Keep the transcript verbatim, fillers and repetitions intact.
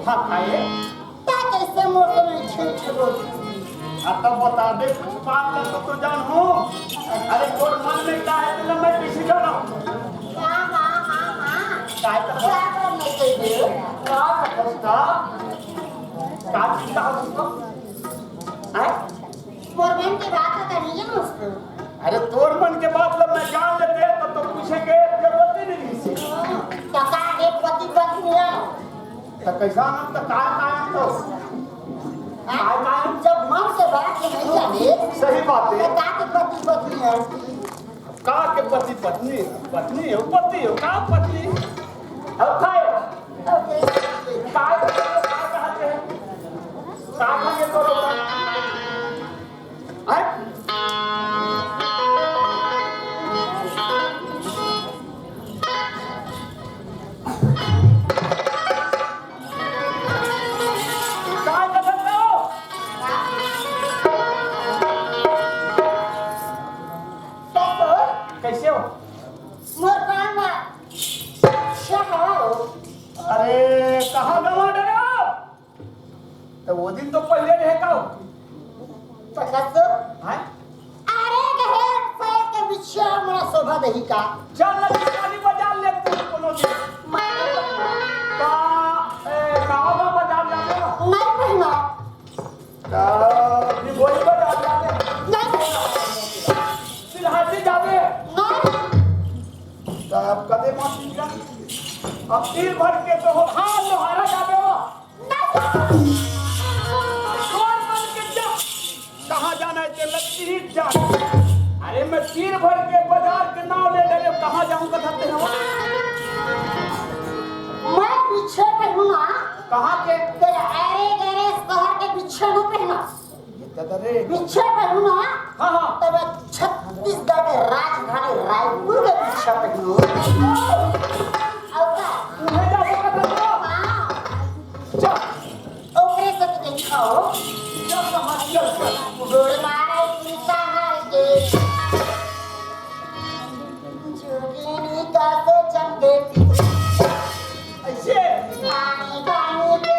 हाँ, खाए। ता कइसे मोर से मीठे मीठे बोलत हस? हाँ, तब बता दे, कुछ बात कर तो, तो जान हो। अरे, तोर मन में का हे, तेला मैं कइसे जानव? हाँ, हाँ, हाँ, हाँ। काय का? का करने के लिए? का का? का चिंता हो तुमको? हैं? मोर मन के बात तो नहीं है उसको। अरे, तोर मन के बात ला मैं जान लेते, तब तो पूछे के जरूरत ही नहीं रहिस। तो का हे पति पत्नी हे? तो कैसा नाम तो का, का नाम तो? हाँ? का, का नाम? जब मन के बात नहीं जाने, सही बात है। तो का के पति पत्नी हे? का के पति पत्नी? पत्नी हो, पति हो, का पत्नी? अब खाए। का, का, का कहते हैं? का, का ये करो? हैं? काय करत हो? कैसे हो? मोर काम बा। अच्छा हो। अरे, कहाँ गवा डरे हो? तो वो दिन तो पहले रहे का हो? पकड़ तो। हैं? अरे, गहे साइड के बिछिया मोला शोभा देही का? चल ना, दुकानी बाजार ले तू कोनो दिन। का, ए, कहाँ बा बाजार जाबे? नहीं पहना। का, भी वही बाजार जाबे? नहीं पहना। सिलहाटी जाबे? नहीं। तब कदे मार दिया? अब तीर भर के तो हो, हाँ, लोहारा जाबे हो। तोर मन के जा। कहाँ जाना है तेरे, तीर जा। अरे, मैं तीर भर के बाजार के नाम ले ले, कहाँ जाऊँ कथा तेरे? मैं पीछे पे हूँ ना। कहाँ के? तेरे अरे गरे शहर के पीछे हूँ पे ना। ये दादा रे। पीछे पे हूँ ना। हाँ, हाँ। तब छत्तीसगढ़ के राजधानी रायपुर के पीछे पे हूँ। और का? तुम्हें जाबे कथा तेरे? हाँ। चल। ओकरे से तो देखो। चल, चल, चल, चल। गोड़ मारे की सहर के। जोगिनी का से चमके। ऐसे। पानी, पानी के।